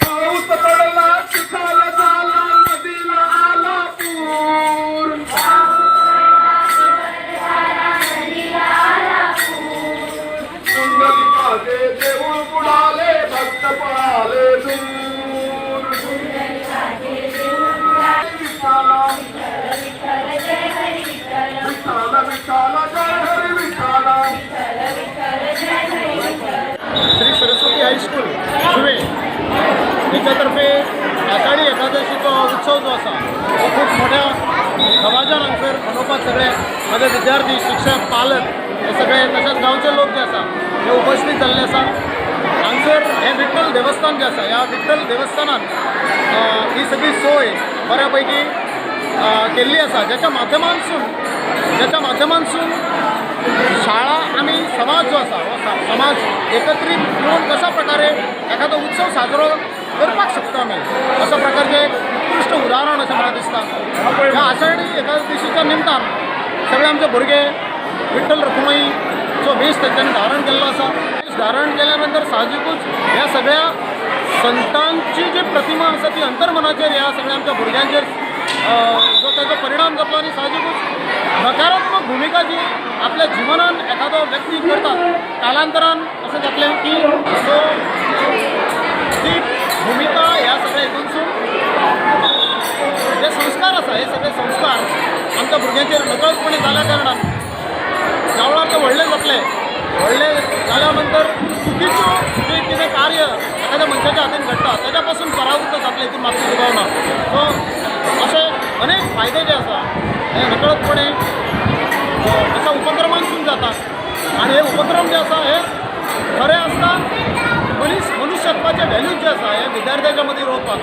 पाऊस पडला, चिखल झाला, नदीला आला पूर. पुंडलिकाचे देऊळ बुडाले, भक्त पळाले दूर. विठ्ठला विठ्ठला विठ्ठला, जय हरी विठ्ठला. श्री सरस्वती हायस्कूल, जुवे हेच्यातर्फे आषाढी एकादशीचो उत्सव जो आसा हो खूब मोठ्या दबाज्यान हांगसर मनोवपाक सगळे म्हजे विद्यार्थी, शिक्षक, पालक हे सगळे तशेंच गांवचे लोक जे आसा हे उपस्थित जाल्ले आसा. हांगसर हें विठ्ठल देवस्थान जें आसा, ह्या विठ्ठल देवस्थानान ही सगळी सोय बऱ्या पैकी केल्ली आसा, ज्याच्या माध्यमांसून शाळा आनी समाज जो आसा हो समाज एकत्रीत येवन कशा प्रकारे एखादो उत्सव साजरो करपाक शकता आमी, अशा प्रकारचें एक उत्कृश्ट उदाहरण अशें म्हाका दिसता. ह्या आषाढी एकादशीच्या निमतान सगळे आमचे भुरगे विठ्ठल रखुमाईचो वेश तेंच्यांनी धारण केल्लो आसा. वेश धारण केल्या नंतर साहजिकूच ह्या सगळ्या संतांची जी प्रतिमा आसा ती अंतर्मनाचेर ह्या सगळ्या आमच्या भुरग्यांचेर जो ताचो परिणाम जातलो आनी साहजिकूच नकारात्मक भुमिका जी आपल्या जिवनान एखादो व्यक्ती करता, कालांतरान अशें जातलें की सो ती भुमिका ह्या सगळ्या हितूनसून जे संस्कार आसा, हे सगळे संस्कार आमच्या भुरग्यांचेर नकळतपणे जाल्या कारणान ज्या वेळार ते व्हडले जातले, व्हडले जाल्या नंतर चुकीच्यो जे कितें कार्य एखाद्या मनशाच्या हातीन घडटा ताच्या पासून परावृत्त जातले, हितून मातूय दुबाव ना. सो अशे अनेक फायदे जे आसा हे नकळतपणे अशा उपक्रमांसून जातात आणि हे उपक्रम जे आसा हे खरें आसता मनीस मनुष्यत्वाचे व्हॅल्यूज जे आसा हे विद्यार्थ्याच्या मदीं रोवपाक.